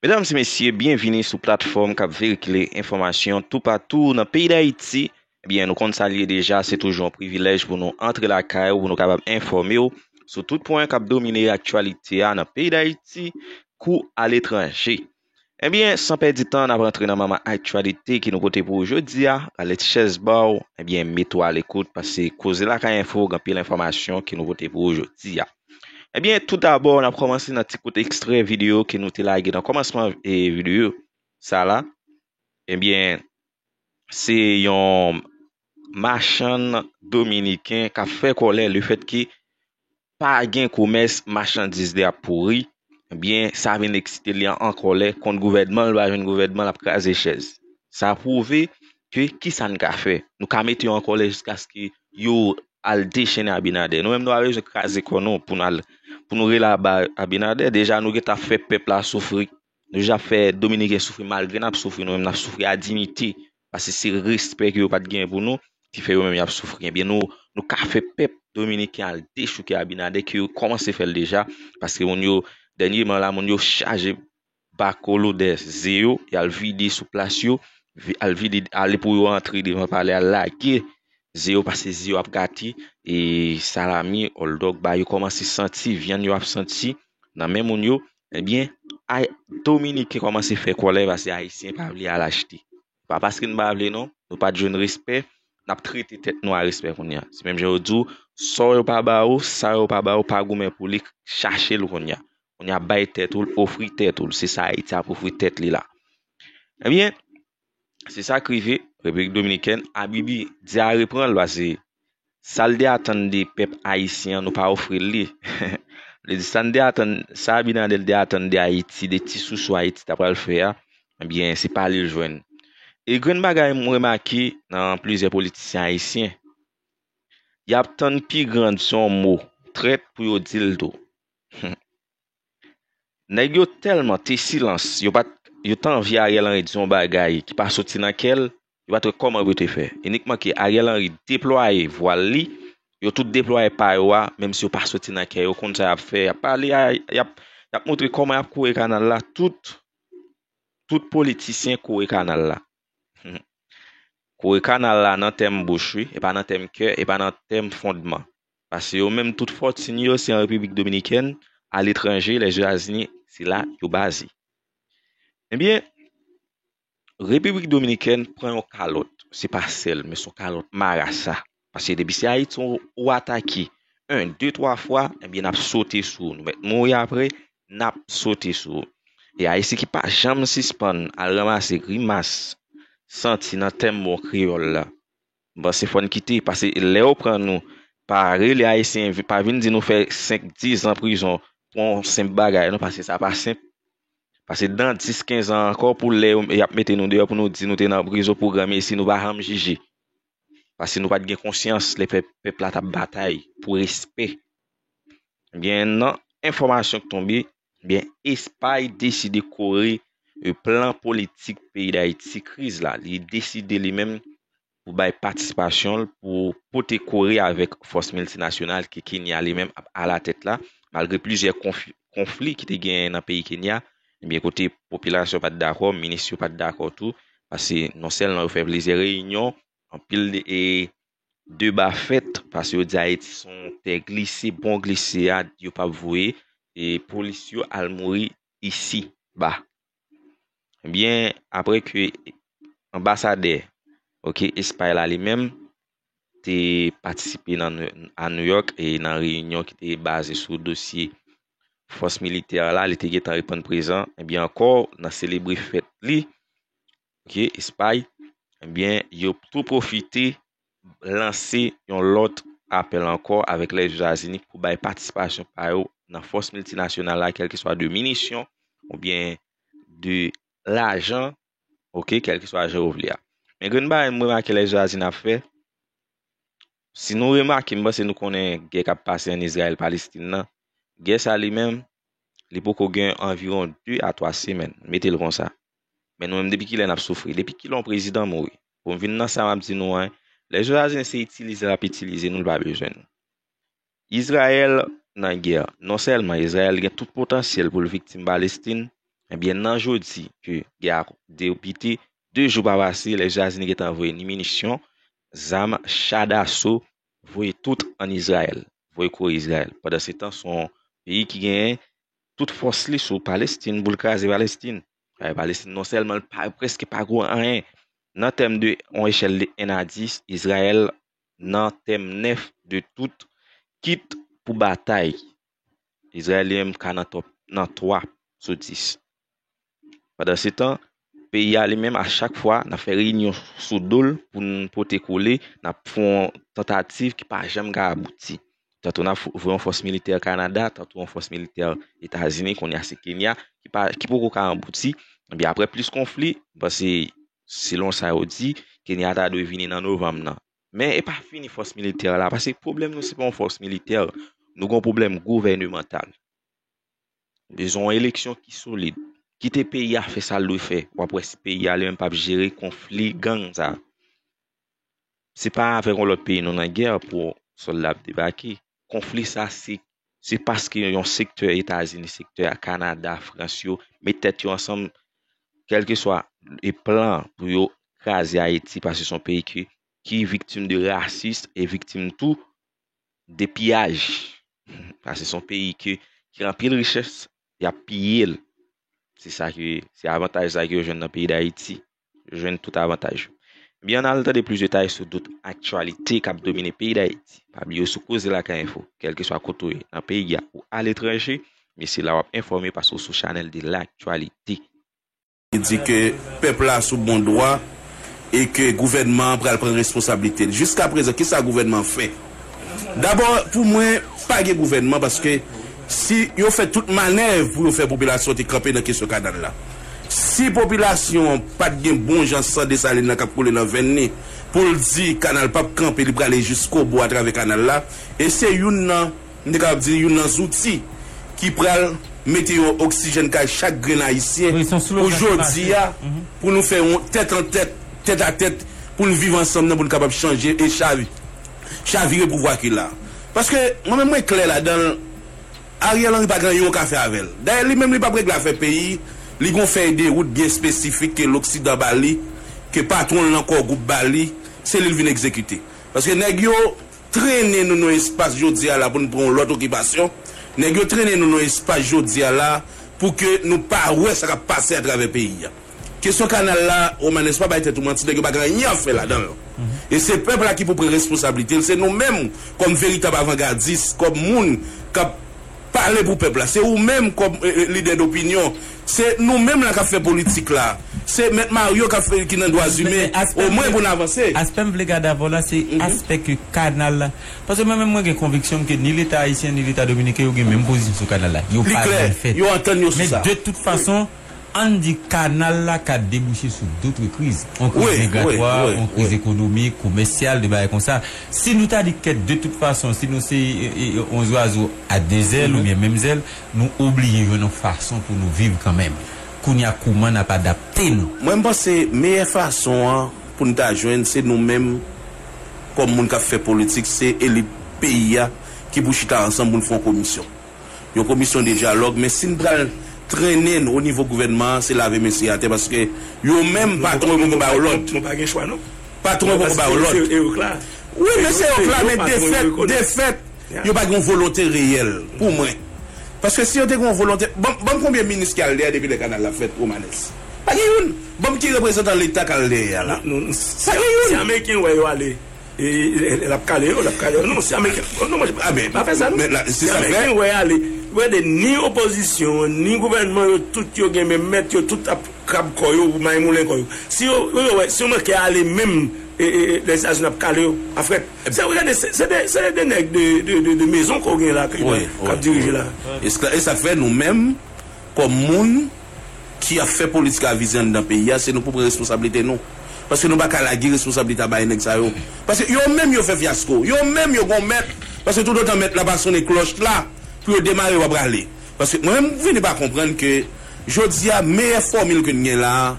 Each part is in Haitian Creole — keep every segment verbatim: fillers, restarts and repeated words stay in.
Medam e mesye, byenvini sou platfòm k ap veikile enfòmasyon toupatou nan peyi Dayiti. Ebyen, nou konn sa l ye deja, se toujou yon privilèj pou nou antre lakay ou, pou nou kapab enfòme w sou tout pwen k ap domine aktyalite a nan peyi Dayiti kou aletranje. Ebyen, san pèdi tan, n ap rantre nan manman aktyalite ke nou pote pou ou jodi a. Rale ti chèz ba w, ebyen, mete w alekout, paske Koze Lakay Enfo gen anpil enfòmasyon ke nou pote pou ou jodi a. Ebyen, tou dabò, n ap kòmanse nan ti kout ekstrè videyo ke nou te lage nan kòmansman, e, videyo sa la. Ebyen, se yon machann dominiken k ap fè kòlè lefètke pa gen komès, machandiz li ap pouri. Ebyen, sa vin eksite li an, an kòlè kont gouvènman, li pa jwenn gouvènman, l ap kraze chèz. Sa pwouve ke kisa n ka fè? Nou ka mete yo an kòlè jiskaske yo al dechennen Abinader. Nou menm, nou pa bezwen kraze kò nou pou n al, pou nou rele aba Abinader. Deja, nou gentan ap fè pèp la soufri. Nou deja ap fè Dominiken soufri malgre n ap soufri, nou menm n ap soufri a diyite. Paske se respè ke yo pa t gen pou nou ki fè yo menm y ap soufri. Ebyen, nou, nou ka fè pèp dominiken al dechouke Abinader, ke yo kòmanse fè l deja. Paske moun yo, dènyèman la, moun yo chaje ba kolodè ze yo, y al vide sou plas yo, vi- al vide, ale pou yo antre devan palè a, lage ze yo, paske ze yo ap gate, e salami, hot dog, ba yo kòmanse santi, vyann yo ap santi nan men moun yo. Ebyen, ay, Dominiken kòmanse fè kòlè paske Ayisyen pa vle al achte. Pa paske n pa vle non, nou pa t jwenn respè, n ap trete tèt nou a respè kounye a. Se menm jan yo di w, sa yo pa ba ou, sa yo pa ba ou, pa goumen pou li, chache l kounye a. Kounye a bay tèt ou l, ofri tèt ou l. Se sa Ayiti ap ofri tèt li la. Ebyen, se sa k rive Repiblik Dominikèn, Abibi di a repran l paske sa l te atann de pèp ayisyen an, nou pa ofri l li. Li di sa n te atann, sa Abinader te atann de Ayiti, de ti sousou Ayiti ta pral fè a, ebyen, se pa li l jwenn. E grenn bagay m remake nan plizyè politisyen ayisyen, y ap tann pi gran di yon mo trèt pou yo di l tou. Nèg yo tèlman te silans, yo pa t, yo t anvi Ariel Henry di yon bagay ki pa soti nan kè l, yo pa t wè kòman pou yo te fè. Inikman ke Ariel Henry deplwaye vwal li, yo tout deplwaye pa yo a, menm si yo pa soti nan kè yo, konn sa y ap fè, y ap pale a, y ap, y ap montre kòman y ap kore kanal la, tout, tout politisyen kore kanal la. Kore kanal la nan tèm bouch, wi, e pa nan tèm kè, e pa nan tèm fondman. Paske yo menm tout fòtin yo se an Repiblik Dominikèn, aletranje, Lèzetazini, se la yo baze. Ebyen, Repiblik Dominikèn pran yon kalòt, se pa sèl, men se yon kalòt marasa. Paske depi se Ayiti ou, ou atake, en, de, twa fwa, ebyen, n ap sote sou ou. Nou mèt mouri apre, n ap sote sou ou. E Ayisyen ki pa janm sispann al ranmase grimas santi nan tèm bon kreyòl la. M panse fò n kite, paske lè yo pran nou, pa rele Ayisyen, pa vin di nou fè senk, diz an prizon pou yon senp bagay, non, paske sa pa senp. Paske dan dis, kenz an ankò, pou lè yo, y ap mete nou deyò, pou nou di nou te nan prizon pou granmesi, nou pa janm jije. Paske nou pa t gen konsyans lè pèp, pèp la t ap batay pou respè. Ebyen, nan enfòmasyon k tonbe, ebyen, Espay deside kore, e, plan politik peyi Dayiti, kriz la. Li deside li menm pou bay patisipasyon l, pou pote kore avèk fòs miltinasyonal ke Kenya li menm ap alatèt la, malgre plizyè konf-, konfli ki te genyen nan peyi Kenya, ebyen, kote popilasyon pa t dakò, minis yo pa t dakò tou, paske non sèlman yo fè plizyè reyinyon, anpil de, e, deba fèt, paske yo di Ayiti se yon tè glise, bon glise a, yo p ap voye, e, polis yo al mouri isi ba. Ebyen, apre ke anbasadè, oke, Espay la li menm, te patisipe nan, a New York e nan reyinyon ki te baze sou dosye fòs militè la, li te gentan reponn prezan, ebyen ankò, nan selebre fèt li, oke, Espay, ebyen, yo tou pwofite lanse yon lòt apèl ankò avèk Lèzetazini pou bay patisipasyon pa yo nan fòs miltinasyonal la, kèlkeswa de minisyon oubyen de lajan, oke, kèlkeswa jan ou vle a. Men grenn bagay m remake Lèzetazini ap fè, si nou remake, m panse nou konnen gè k ap pase ann Izrayèl Palestin nan. Gè sa li menm, li poko gen anviwon de a twa semèn, mete l konsa. Men nou menm, depi kilè n ap soufri? Depi kilè yon prezidan mouri? Pou m vin nan sa m ap di nou an, Lèzetazini se itilize l ap itilize nou, l pa bezwen nou. Izrayèl nan gè. Non sèlman Izrayèl gen tout potansyèl pou l viktim Palestin, ebyen, nan jodi ke gè a debite, de jou pa pase, Lèzetazini gentan voye ni minisyon, zam, cha daso, voye tout ann Izrayèl, voye kouri Izrayèl. Pandansetan, se yon peyi ki genyen tout fòs li sou Palestin pou l kraze Palestin. Palestin non sèlman l pa, prèske pa gwo anyen nan tèm de yon echèl de en a dis, Izrayèl nan tèm nèf de tout, kit pou batay. Izrayèl li menm ka nan top, nan twa sou dis. Pandansetan, peyi a li menm, a chak fwa, n ap fè reyinyon sou do l pou n pote kole, n ap fè yon tantativ ki pa janm ka abouti. Tanto n ap voye yon fòs militè Kanada, tanto yon fòs militè Etazini, kounye a se Kenya, ki pa, ki poko ka abouti. Ebyen, apre plis konfli, m panse, selon sa yo di, Kenya ta dwe vini nan novanm nan. Men e pa fini fòs militè la, paske pwoblèm nou se pa yon fòs militè, nou gen yon pwoblèm gouvènemantal. Bezwen yon eleksyon ki solid. Kite peyi a fè sa l dwe fè. W ap wè si peyi a li menm p ap jere konfli gang sa. Se pa avèk yon lòt peyi nou nan gè pou sòlda ap debake. Konfli sa se, se paske yon sektè Etazini, sektè a Kanada, Frans yo met tèt yo ansanm, kèlkeswa e plan pou yo kraze Ayiti, paske se yon peyi ki, ki viktim de rasis e viktim tou de piyaj. Paske se yon peyi ki, ki gen anpil richès, y ap piye l. Se sa ki, se avantaj sa ki yo jwenn nan peyi Dayiti. Yo jwenn tout avantaj yo. Ebyen, ann al tande plis detay sou tout aktyalite k ap domine peyi Dayiti. Pa bliye sou Koze Lakay Enfo, kèlkeswa kote w ye, nan peyi a ou aletranje, men se la w ap enfòme paske w sou chanèl de laktyalite. Li di ke pèp la sou bon dwa e ke gouvènman an pral pran responsablite l. Jiskaprezan, kisa gouvènman an fè? Dabò, pou mwen, pa gen gouvènman paske si yo fè tout manèv pou yo fè popilasyon te kanpe nan kesyon kanal la. Si popilasyon an pa t gen bon jan san Desalin nan k ap koule nan venn li, pou l di kanal p ap kanpe, li prale jiskobou atravè kanal la, e se youn nan m te kapab di youn nan zouti ki pral mete yon oksijèn kay chak grenn ayisyen pou jodi a, pou nou fè yon tèt an tèt, tèt a tèt, pou n viv ansanm nan, pou n kapab chanje e chavi-, chavire pouvwa ki la. Paske mwen menm mwen klè ladan l, Ariel Henry pa gen anyen yo ka fè avè l. Dayè li menm li p ap regle afè peyi, li gen yon fèy de wout byen espesifik ke loksidan ba li, ke patwon l nan Core Group ba li, se li l vin egzekite. Paske nèg yo trennen nou nan espas jodi a la pou n pran yon lòt okipasyon. Nèg yo trennen nou nan espas jodi a la pou ke nou pa wè sa k ap pase atravè peyi a. Kesyon kanal la, Romanes, pa bay tèt ou manti, nèg yo pa gen anyen ap fè ladan l. E se pèp la ki pou pran responsablite l, se nou menm kòm veritab avangadis, kòm moun k ap pale pou pèp la. Se ou menm kòm, e, e, lidè dopinyon. Se nou menm la k ap fè politik la. Se Mèt Mario k ap fè, ki nan dwa imen. Omwen pou n avanse. Aspè m vle gade avè w la, se aspè ke kanal la. Paske mwen menm, mwen gen konviksyon m ke ni Leta ayisyen, ni Leta dominiken, yo gen menm pozisyon sou kanal la. Yo pa vle l fèt. Yo antann yo sou sa. Men de tout fason, ann di kanal la ka debouche sou dòt kriz. Yon kriz migratwa, yon kriz ekonomik, komèsyal, de bagay konsa. Si nou ta di kèt, de tout fason, si nou se, e, e, yon zwazo a de zèl oubyen menm zèl, nou oblije jwenn yon fason pou nou viv kanmenm. Kounye a, kouman n ap adapte nou? Mwen, m panse meyè fason an pou n ta jwenn, se nou menm, kòm moun k ap fè politik, se elit peyi a ki pou chita ansanm pou n fè yon komisyon. Yon komisyon de dyalòg, men si n pral trennen n o nivo gouvènman an, se lave men sye atè, paske yo menm, patwon yo poko ba yo lòd. Nou pa gen chwa, non. Patwon yo poko ba yo lòd. Wi, men se yo k la, men defèt, defèt, yo pa gen yon volonte reyèl, pou mwen. Paske si yo te gen yon volonte, ban m, ban m konbyen minis ki al dèyè depi lè kanal la fèt, Romanes? Pa gen youn. Ban m ki reprezantan Leta k al dèyè a la? Pa gen youn. Si Ameriken wè yo ale, e, e, l ap kale yo, l ap kale yo. Non, si Ameriken, non, mwen, a ben, pa fè sa, non. Si Ameriken wè ale, wè de ni opozisyon, ni gouvènman, yo tout yo gen men mèt, yo tout ap krab kò yo, may moulen kò yo. Si yo, yo, yo wè, si yo manke ale menm, e, e, e, Lèzetazini ap kale yo a frèt. Se, w gade, se, se de, se de nèg de, de, de, de mezon ke w gen la, k ap dirije la. E sa, e sa k fè nou menm, kòm moun ki ap fè politik avize anndan peyi a, se nou pou pran responsablite nou. Paske nou pa ka lage responsablite a bay nèg sa yo. Paske yo menm yo fè fyasko. Yo menm yo gon mèt. Paske toutotan mèt la pa sonnen klòch la, pou yo demare, w ap rale. Paske mwen menm, m fini pa konprann ke jodi a, meyè fòmil ke n gen la a,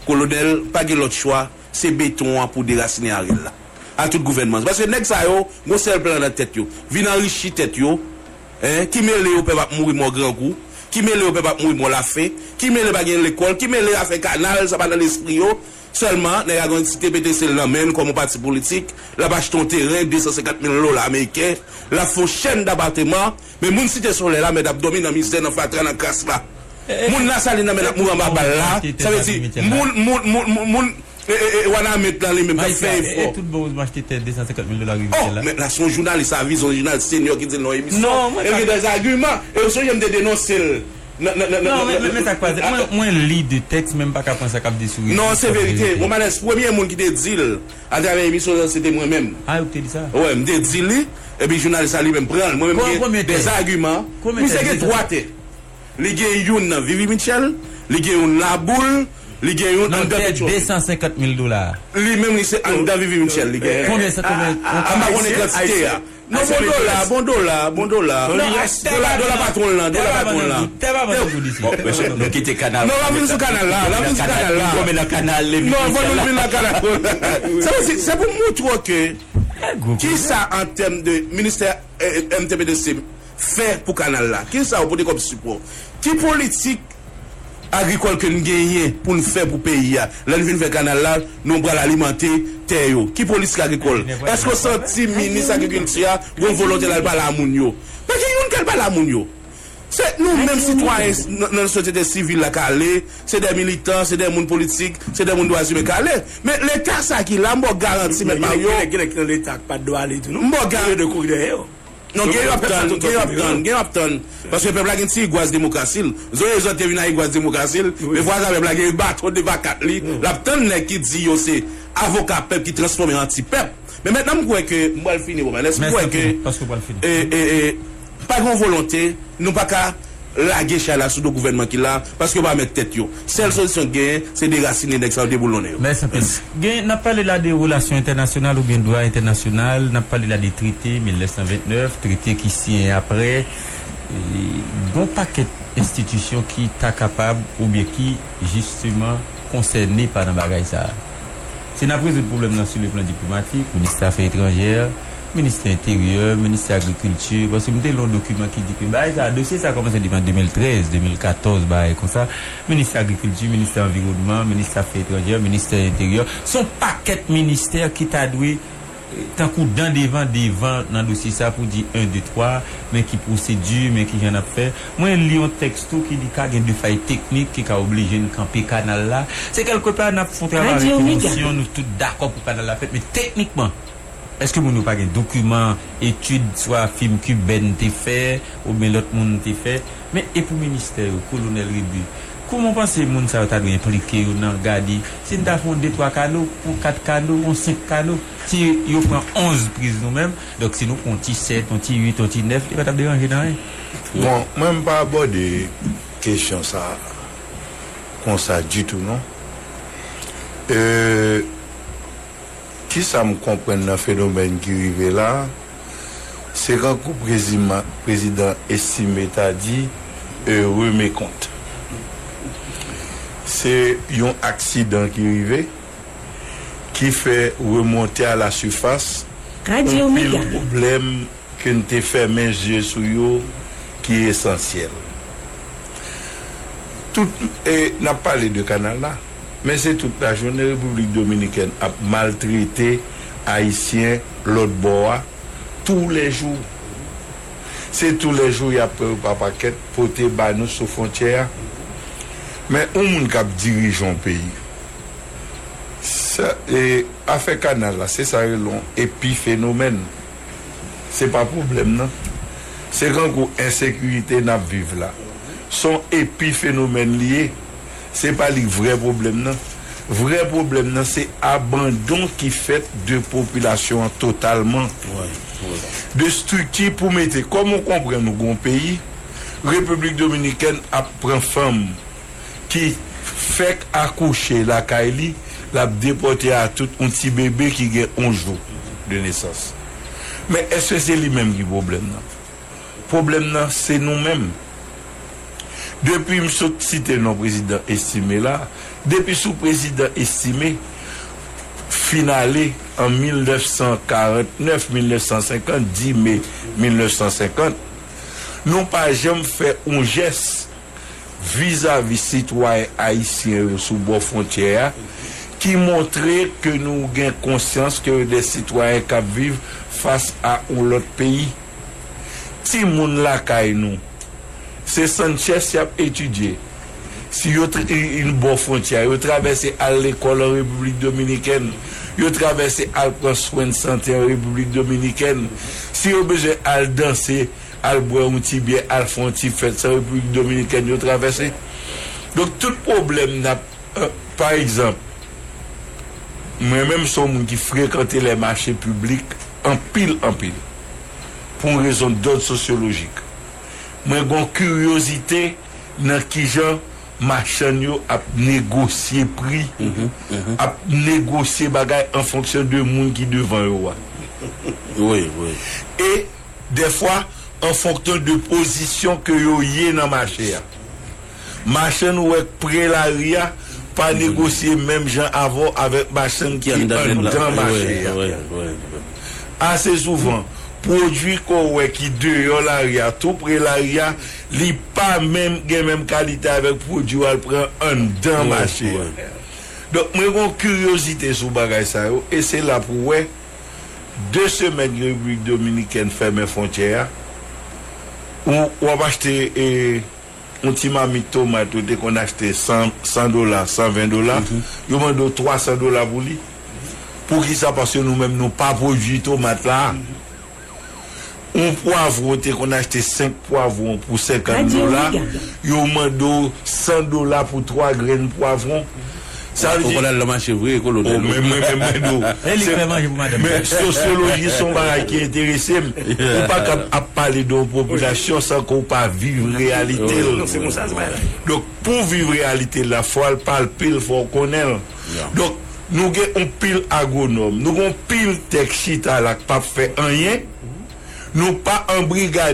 Kolonèl, pa gen lòt chwa, se beton an pou derasinen Ariel la. A tout gouvènman. Paske nèg sa yo, gon sèl plan nan tèt yo. Vin anrichi tèt yo, en, ki mele yo pèp ap mouri mò grangou, ki mele yo pèp ap mouri mò lafen, ki mele pa gen lekòl, ki mele afè kanal, sa pa nan lespri yo. Sèlman, nèg la gen yon ti T P T C l nan men l kòm yon pati politik, l ap achte yon teren de san senkant mil dola ameriken, l ap fè yon chèn dapateman, men moun Site Solèy la, mèt ap dòmi nan mizè, nan fatra, nan kras la. Moun Lasalin nan, mèt ap mouri anba bal la, sa vle di, moun, moun, moun, moun, moun, e, e, e, Wanament lan li menm k ap fè efò. E tout bon, ou achte tè de san senkant mil dola rive la. Oh, men la, se yon jounalis avize, yon jounalis senyò ki di l nan emisyon. E l gen dèz agiman. E ou sonje m te denonse l. Non, men, men, men sa k pase. Mwen, mwen li de tèks, men m pa ka pran sa k ap di sou rezo. Non, se verite. Romanes, premye moun ki te di l atravè emisyon sa, se te mwen menm. Ah, ou te di sa? Wi, m te di li, epi jounalis la li menm pran l. Mwen menm gen dèz agiman. Misye gen twa tè. Li gen youn nan Vivi Mitchell, li gen youn Laboul, li gen youn anndan Petro. De san senkant mil dola. Li menm, li se anndan Vivi Mitchell, li gen. Konbyen sa, konbyen? M pa konnen kantite a. Non, bon dola, bon dola, bon dola. Dola, dola patwon l lan, dola patwon l lan. Tè pa vann nan goud, tè pa vann nan goud isi. Bon, mesye, nou kite kanal. Non, l ap vin sou kanal la, l ap vin sou kanal la. Non, fò nou vin nan kanal. Se pou, se pou moutre w ke kisa an tèm de ministè, eh, M T P T C fè pou kanal la? Kisa yo pote kòm sipò? Ki politik agrikòl ke n genyen pou n fè pou peyi a? Lè n fin fè kanal la, nou pral alimante tè yo. Ki politik agrikòl? Èske w santi minis agrikilti a gon volonte l al pale a moun yo? Pa gen youn k al pale a moun yo. Se nou menm sitwayen nan, nan sosyete sivil la k ale, se de militan, se de moun politik, se de moun dwa imen k ale. Men Leta sa ki la, m ba w garanti, Mèt Mario. Gen nèg, gen nèg ki nan Leta k pa t dwe ale tou, non. M ba w garanti. Yo de kouri dèyè yo. Non, gen yo ap tann, gen yo ap tann, gen yo ap tann. Paske pèp la gen ti rigwaz demokrasi l. Zoe Zòt te vin ak rigwaz demokrasi l, men fwa sa pèp la gen baton de pa kat li. L ap tann nèg ki di yo se avoka pèp ki transfòme an anti-pèp. Men mentnan m kwè ke, m pral fini, Romanes, m kwè ke, paske w pral fini. E, e, e, pa gen yon volonte, nou pa ka lage chay la sou do gouvènman ki la, paske yo pa mèt tèt yo. Sèl solisyon k genyen, se derasinen nèg sa yo, deboulonne yo. Mèsi anpil. Gen, n ap pale la de relasyon entènasyonal oubyen dwa entènasyonal, n ap pale la de trete mil nèf san vennèf, trete ki siyen aprè. E, gon pakèt enstitisyon ki ta kapab oubyen ki, jisteman, konsène pa nan bagay sa a. Si n ap rezoud pwoblèm nan sou le plan diplomatik, ministè afè etranjè, ministè enteryè, ministè agrikilti, paske m te li yon dokiman ki di ke bagay sa, dosye sa kòmanse depi an de mil trèz, de mil katòz, bagay konsa. Ministè agrikilti, ministè anviwònman, ministè afè etranjè, ministè enteryè. Se yon pakèt ministè ki ta dwe, eh, tankou dan devan, devan nan dosye sa pou di en, de, twa, men ki pwosedi, men ki jan n ap fè. Mwen li yon tèks tou ki di ka gen de fay teknik ki ka oblije n kanpe kanal la. Se kèlkepa n ap fè yon travay avèk emosyon, nou tout dakò pou kanal la fèt, men teknikman, èske moun yo pa gen dokiman, etid, swa fim kibèn te fè, oubyen lòt moun te fè? Men e pou ministè yo, Kolonèl Rébu, kòman w panse moun sa yo ta dwe enplike yo nan gade, si n ta fè yon de twa kano, yon kat kano, yon senk kano, si yo pran onz priz nou menm, donk si nou pran yon ti sèt, yon ti uit, yon ti nèf, li pa t ap deranje nan anyen. Bon, mwen m pa abòde kesyon sa konsa ditou, non. E, kisa m konprann nan fenomèn ki rive la a? Se kankou prezima-, prezidan Estimé ta di, heureux mécompte. Se yon aksidan ki rive, ki fè remonte a la sifas anpil pwoblèm ke n te fèmen zye sou yo ki esansyèl. Tout, e, n ap pale de kanal la, men se tout lajounen Repiblik Dominikèn ap maltrete Ayisyen lòt bò a toulèjou. Se toulèjou y ap pran yo pa pakèt, pote ba nou sou fwontyè a. Men yon moun k ap dirije yon peyi, sa, e, afè kanal la, se sa yo rele yon epifenomèn. Se pa pwoblèm nan. Se kankou ensekirite n ap viv la. Se yon epifenomèn li ye. Se pa li vrè pwoblèm nan. Vrè pwoblèm nan, se abandon ki fèt de popilasyon an totalman. De estrikti pou mete. Kòman w konprann ou gon peyi, Repiblik Dominikèn ap pran fanm ki fèk akouche lakay li, l ap depòte a tout yon ti bebe ki gen yon jou de nesans. Men èske se li menm ki pwoblèm nan? Pwoblèm nan, se nou menm. Depi m sot site non prezidan Estimé la, depi sou prezidan Estimé, fin ale an mil nèf san karant nèf, mil nèf san senkant, dis me mil nèf san senkant, nou pa janm fè yon jès vizavi sitwayen ayisyen yo sou bò fwontyè a, ki montre ke nou gen konsyans ke yo de sitwayen k ap viv fas a yon lòt peyi. Timoun lakay nou, se Sanchez y ap etidye. Si yo tr- y- y- bò fwontyè a, yo travèse al lekòl an Repiblik Dominikèn, yo travèse al pran swen sante an Repiblik Dominikèn. Si yo bezwen al danse, al bwè yon ti byè, al fè yon ti fèt sa Repiblik Dominikèn, yo travèse. Donk, tout pwoblèm n ap, euh, pa egzanp, mwen menm se yon moun ki frekante lè mache piblik anpil, anpil, pou yon rezon dòd sosyolojik. Mwen gen yon kiryozite nan kijan machann yo ap negosye pri, ap negosye bagay an fonksyon de moun ki devan yo a. Wi, wi. E dèfwa, an fonksyon de pozisyon ke yo ye nan mache a. Machann ou wè k pre lari a pa negosye menm jan avè w avèk machann ki anndan mache a. Ase souvan, pwodui ke w wè ki deyò lari a, tou pre lari a, li pa menm gen menm kalite avèk pwodui w al pran anndan mache a. Donk, mwen gen yon kiryozite sou bagay sa yo, e se la pou w wè, de semèn Repiblik Dominikèn fèmen fwontyè a, ou w ap achte e, yon ti mamit tomat ou te konn achte san, san dola, san ven dola, yo mande w twa san dola pou li. Poukisa? Paske nou menm nou pa pwodui tomat la. Yon pwavwon ou te konn achte senk pwavwon pou senkant dola, yo mande w san dola pou twa grenn pwavwon. Sa vle di, ou konn al nan mache vre, Kolonèl. Men mwen menm mwen di w. E li k fè manje pou madanm. Men sosyoloji se yon bagay ki enterese m. Ou pa kab ap pale de yon popilasyon san ke w pa viv reyalite l. Donk, pou w viv reyalite l la, fò w al palpe l, fò w konnen l. Donk, nou gen yon pil agwonòm, nou gen yon pil tèk chita la k p ap fè anyen. Nou pa an brigad